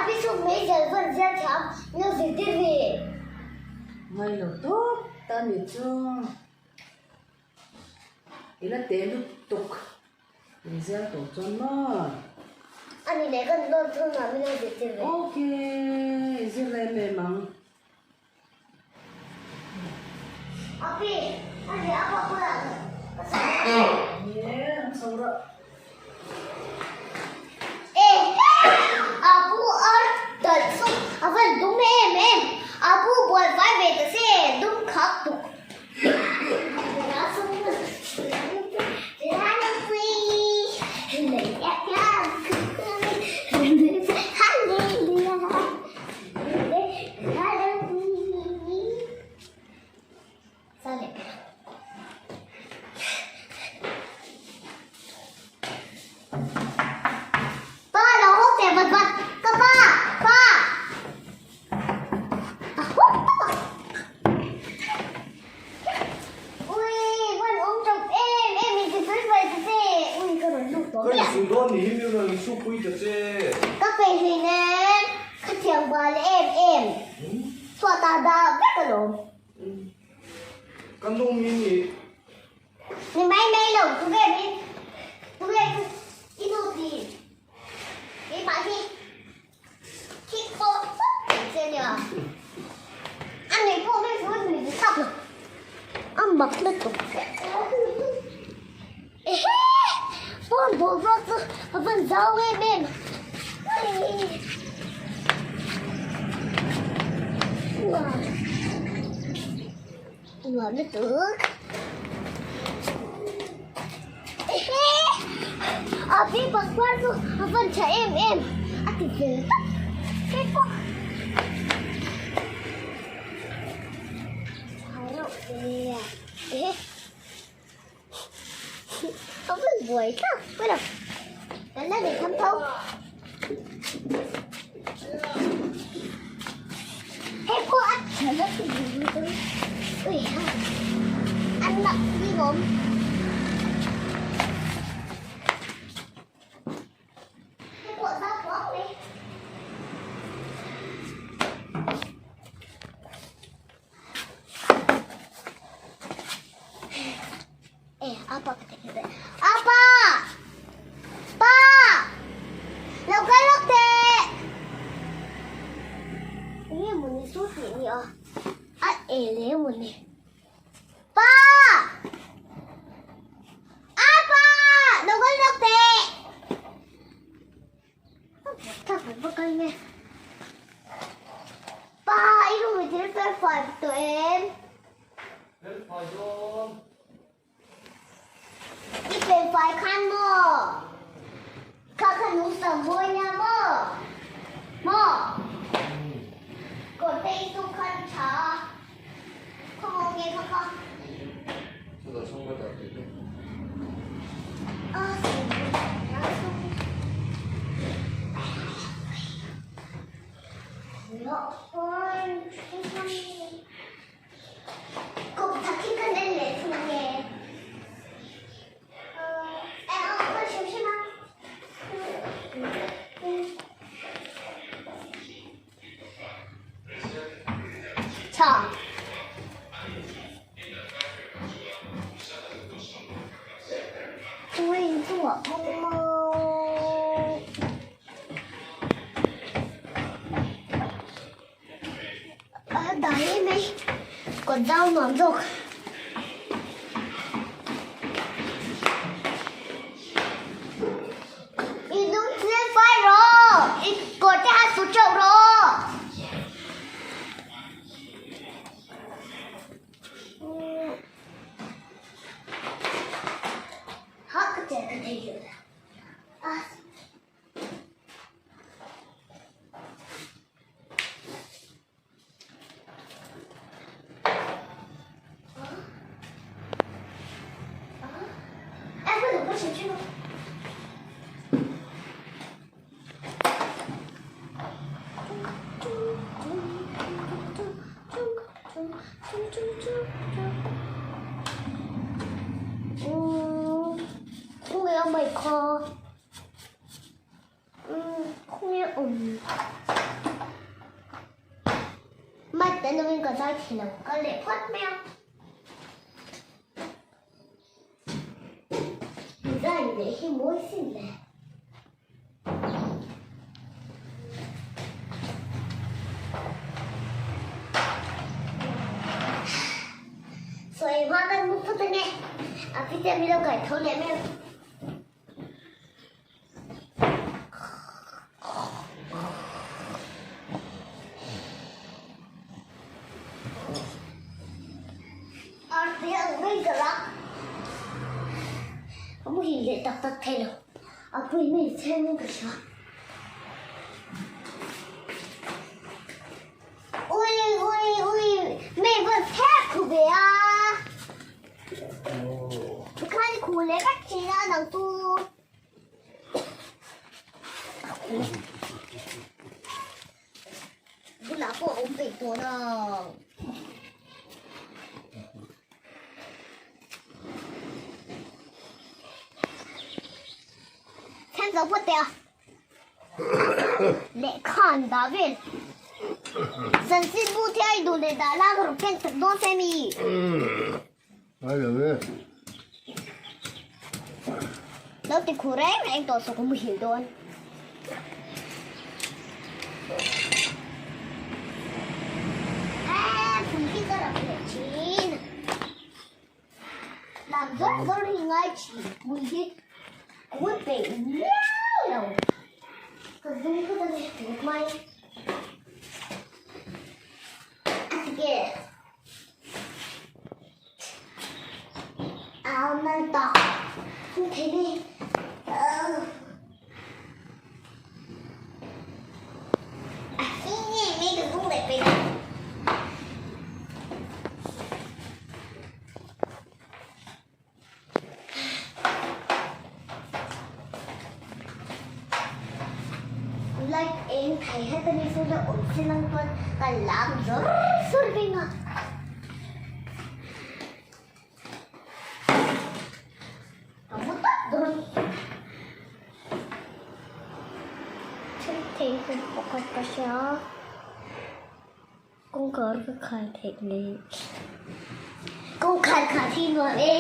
Api chu meizial van zial thiam min lo zirtir ve. Ngai lo tawp ta ni chu. I la teh lutuk in zial tawh chuan maw? A ni leh kan dawn thung ah min lo zirtir ve. Ok, i zir em em ang. Api, a ni apa bulah ka chho ang. Ni e, an chho rawh. E, Apu ar talh chu a van dum em em. Apu bual fai ve ta se, dum khak tuk. Pa lo hawk teh vat vat ka pa pa a hawk tawp a ui van awm tawp em em in ti fel fai ta che ui ka rawn lut tawh Ka insuh dawn ni hi mi rawn insuh pui ta che. Ka peih hlei nen ka thiang bal em em chhuat ah dah vek alawm. Ka nu min i. Ni mai mai lo tu nge min tu nge i nu ti keimah hi khik pawh fawk thei che nia a nuih pawh mai chu a nui duh tak lo a mak lutuk ehe pawn boruak chu a van zau em em Nuam lutuk. Ehe! A pi pangpar chu a van tha em em a ti vel tawp hei pawh. Tha reuh ve a. Ehe! A van buai thlak pawh lo. Kan la nei tham tho. Hei pawh a tha la ti ui ha an nak ni awm. Hei pawh zau kuang mai. E, apa ka ti kher Apa! Pa! Lo kal lawk teh! Enge mawni chu tih ni a? A e le mawni. Pa! Apa! Lo kal lawk teh! Pa, i room i thil fel fai tawh em? Fel fai dawn. I fel fai khan maw? Kha kha nung sam mawi nia maw? Maw? Kawr te i suk khan i tha a. Khaw maw nge kha kha? Chutah chhung ka dah tih te. Tha. Ui, chungah kawng maw. A dah em mai. Kawt zau nuam zawk. I lung thlen fai rawh. I kawr te ha su teuh rawh. Ha ka che ka thei lo. A. Khawnge a mai kha? Khawnge a awm? tel lovin ka zai thei lo, kal leh phawt mai ang. Design leh hi mawi sin le. Sawi hma kan mu phawt ange, a pite mi lo kai tho leh mai ang. Ka muhil leh tak tak thei lo a pui mai chheng in ka hria ui ui ui mi vawn phek khu ve a. Tikhan i khuh leh vek thin a nang chu. Bulah pawh a awm peih tawh lo. Chhan zo phawt teh a. Lehkha an dah vel. Chanchinbu te a induh leh dah la ka rawn ken sak dawn che mi. Ngai lo e. Lo ti khu reng reng tawh suh ka muhil dawn. Eee pui hi ka rak leh thin. Lam zawr zawr hi ngai thin pui hi kawi peih miau lo. Ka zum phawt a ni tut mai. A ti ke. Áo nal tawh không thấy đi. À, mi ka zum leh peih a. Light eng thei het a ni chu la awm sin ang chuan ka lam zawr zawr reng a. Ka mu tawp dawn. Thil thei hun pakhat ka hria a. Kawngkhar ka khai theih nei. Kawngkhar kha thi nuam e.